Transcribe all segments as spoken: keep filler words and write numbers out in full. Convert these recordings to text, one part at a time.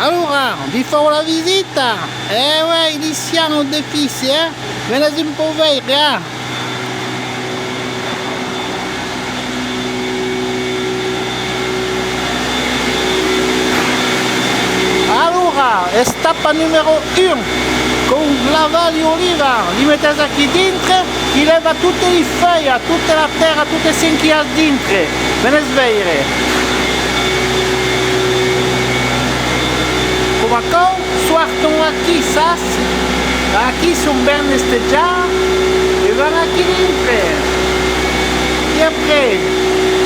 Alora, vi fau la visita? Eh uèi, iniciam lo defici, eh? Venètz un pauc veire, eh? Alora, etapa numèro un, cau lavar li oliva, li metètz aquí dintre, qui lèva totes li fuèlhas, tota la tèrra, tot cen qu'i a dintre. Venètz veire. Coma aquò, suòrton aquí, sas? Aquí son ben netejats e van aquí dintre. E après,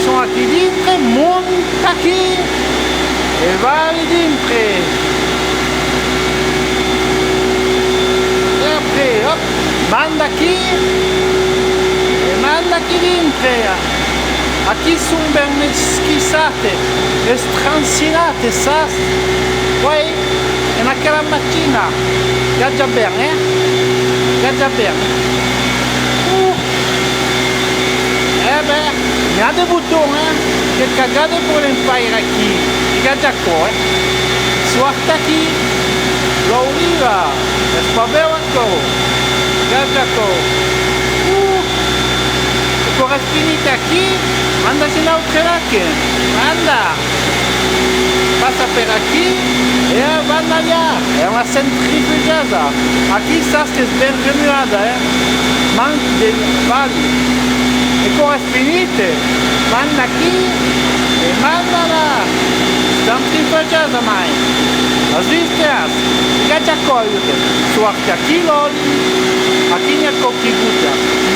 son aquí dintre, monta aquí e va dintre. E après, òp, manda aquí e manda aquí dintre. Aquí son ben esquissats, estrancinats, sas? Uèi, en aquela machina. Gaja ben, eh? Gaja ben. Uh! Eh ben, n'i a de botons, eh? Que cagada podèm faire aquí. E gaja aquò, eh? Suòrt aquí. L'oliva. Es pas bèu aquò. Gaja aquò. Uh! E quora es finit aquí, manda un autre lac. Manda! Passa per aquí e va anar allà. Es una centrifugasa. Aquí sas qu'es ben remuada, eh? Manca de pali. E quora es finit, manda aquí e manda là. Centrifugasa mai. As vist? Gaja aquò, suòrt aquí l'òli. Aquí n'i a quauqui gota.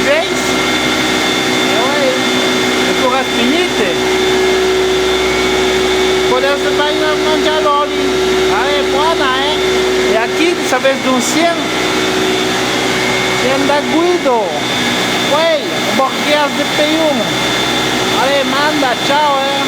Veis? E uèi, e quora es finit, podètz ben manjar l'òli. Allez, bòna, eh? E aquí, sabètz d'ont siem? Siem da Guido. Uèi, borguèrs de Pelhon. Allez, manda, ciao, eh?